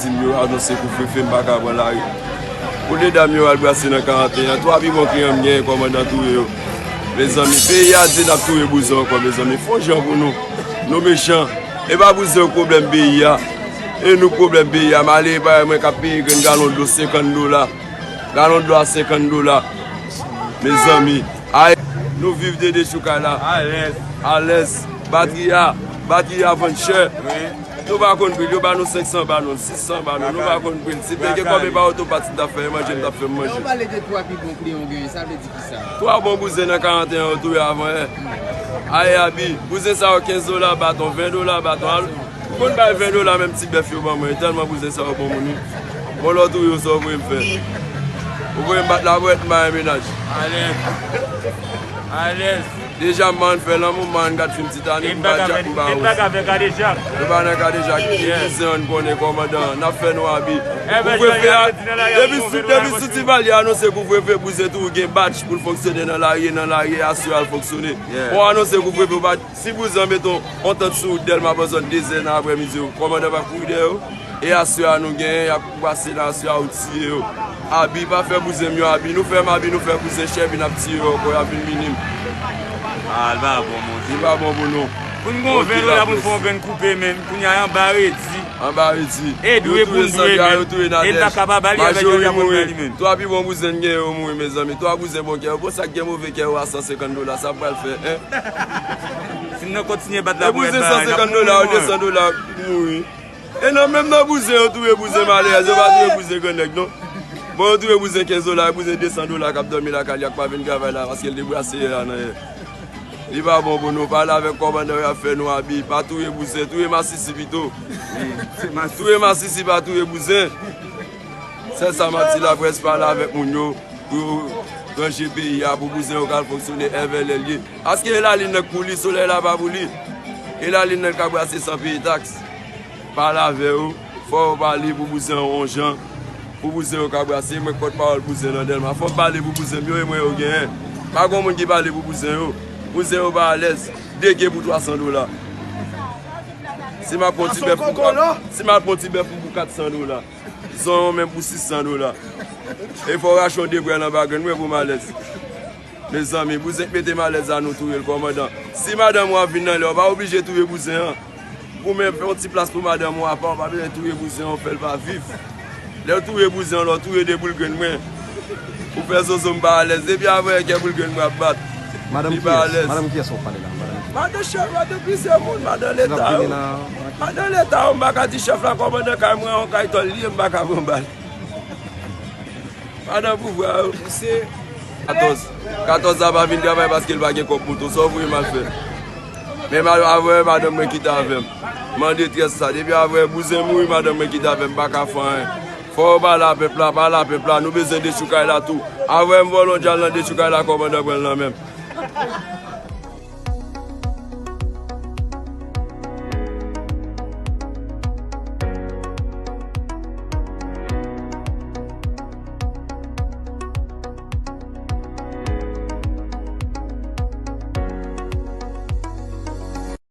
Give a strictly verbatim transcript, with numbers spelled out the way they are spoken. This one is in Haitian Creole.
Di m yo anonse kouvrefe, m pa ka pran lari. Pou de dam yo al brase nan karant e an, twa pi bon kliyan m genyen, kòmandan touye yo. Mezanmi, peyi a di n ap touye bouzen ankò, mezanmi. Fè yon jan pou nou. Nou mechan. E pa bouzen yo k pwoblèm peyi a. E nou k pwoblèm peyi a. Malere parèy mwen k ap peye grenn galon dlo senkant dola. Galon dlo a senkant dola. Mezanmi. Ay, nou viv de dechoukay la. Alèz. Alèz. Batri a. Batri a vann chè. Wi. Nou pa konn pri l, yo ba nou senk san balon, sis san balon, nou pa konn pri l. Si m te gen kòb e pa otopat, si m t ap fè manje, m t ap fè m manje. Lè w pale de twa pi bon kliyan w genyen, sa vle di ki sa? Twa bon bouzen nan karant e an yo touye avan yè. Aye Abi, bouzen sa yo kenz dola baton, ven dola baton. Al, m konn bay ven dola menm ti bèf yo ban mwen, tèlman bouzen sa yo bon moun wi. Bon lè w touye yo, sa w voye m fè? Ou voye m bat labwèt, m bay mennaj. Alèz. Alèz. Deja m pa konn fè lanmou, m pa konn gad fim Titanic, m pa djak, m pa wouj. Nou pa nan kadejak. Bouzen an n konnen kòmandan, n ap fè nou Abi. Kouvrefe a, depi sou, depi sou Tivalye anonse kouvrefe, bouzen tou gen badj pou l fonksyone nan lari, nan lari aswè a l fonksyone. Bon, anonse kouvrefe, ou pa, si bouzen an mete yon tant sou wout Dèlma pandan de zè nan aprèmidi, kòmandan pa kouri dèyè yo. E aswè a nou genyen, y ap pase nan aswè a, ou tiye yo. Abi, pa fè bouzen m yo Abi, nou fè m Abi, nou fè bouzen chè, epi n ap tiye yo ankò, y ap vin mini m. Ah, l pa bon, monchè. Li pa bon pou nou. Pou n gen yon venn dola pou n fè yon venn koupe menm, kounye a anba redi. Anba redi. E dwe pou n dwe menm. E n pa ka pa ba li avèk yon japon nan li menm. Twa pi bon bouzen n genyen yo mouri, mezanmi. Twa bouzen bon kè yo. Bon, sa k gen move kè yo a san senkant dola, sa pral fè, en? Si n nan kontinye bat la pou mèt bagay, n ap mouri, mwen. E bouzen san senkant dola yo, de san dola mouri. E nan menm nan bouzen, yo touye bouzen malerèz, yo pa touye bouzen grannèg, non. Bon, yo touye bouzen kenz dola, bouzen de san dola k ap dòmi lakay li a, k pa vin travay la, paske l te brase yè a nan yè. Li pa bon pou nou, pale avèk kòmandan yo, y ap fè nou Abi, pa touye bouzen, touye masisi pito. Touye masisi, pa touye bouzen. Sèl sa m ap di laprès, pale avèk moun yo pou yo ranje peyi a, pou bouzen yo ka al fonksyone èvè lè l ye. Paske e lalin nan k pou li, solèy la pa pou li. E lalin nan k ap brase san peye taks. Pale avè yo, fò yo pale pou bouzen an yon jan, pou bouzen yo ka brase. Mwen k pòtpawòl bouzen nan Dèlma, fò m pale pou bouzen m yo, e mwen yo genyen. Pa gen moun ki pale pou bouzen yo. Bouzen yo pa alèz. De ke pou twa san dola. Si m ap pran ti bèf pou, si m ap pran ti bèf pou, pou kat san dola. Zonyon menm pou sis san dola. E fò w rache yon de brèl anba grenn mwen pou m alèz. Mezanmi, bouzen k mete m alèz a, nou touye l, kòmandan. Si madanm ou a vin nan lè, ou pa oblije touye bouzen an. Ou menm fè yon ti plas pou madanm ou apa, ou pa bezwen touye bouzen an, ou fè l pa viv. Lè w touye bouzen an, lè w touye de boul grenn mwen. Ou fè zozo m pa alèz. Depi avanyè kè boul grenn mwen ap bat. Li pa alèz. Madanm kiyès w ap pale la? Madanm kiyès? Madanm chèf, madanm plizyè moun, madanm leta yo. Madanm leta yo, m pa ka di chèf la, kòmandan kay mwen, yon kay tòl li ye, m pa ka pran bal. Madan pouvwa yo. Katòz. Katòz la pa vin travay paske l pa gen kòb moto. Sa w voye m al fè? Men ma-, avè madanm mwen kite avè m. M an detrès sa. Depi avè bouzen mouri, madanm mwen kite avè m. M pa ka fè anyen. Fò yo pale a pèp la, pale a pèp la. Nou bezwen dechoukay la tou. Avè m vòlò djal nan dechoukay la, kòmandan pran l nan men m.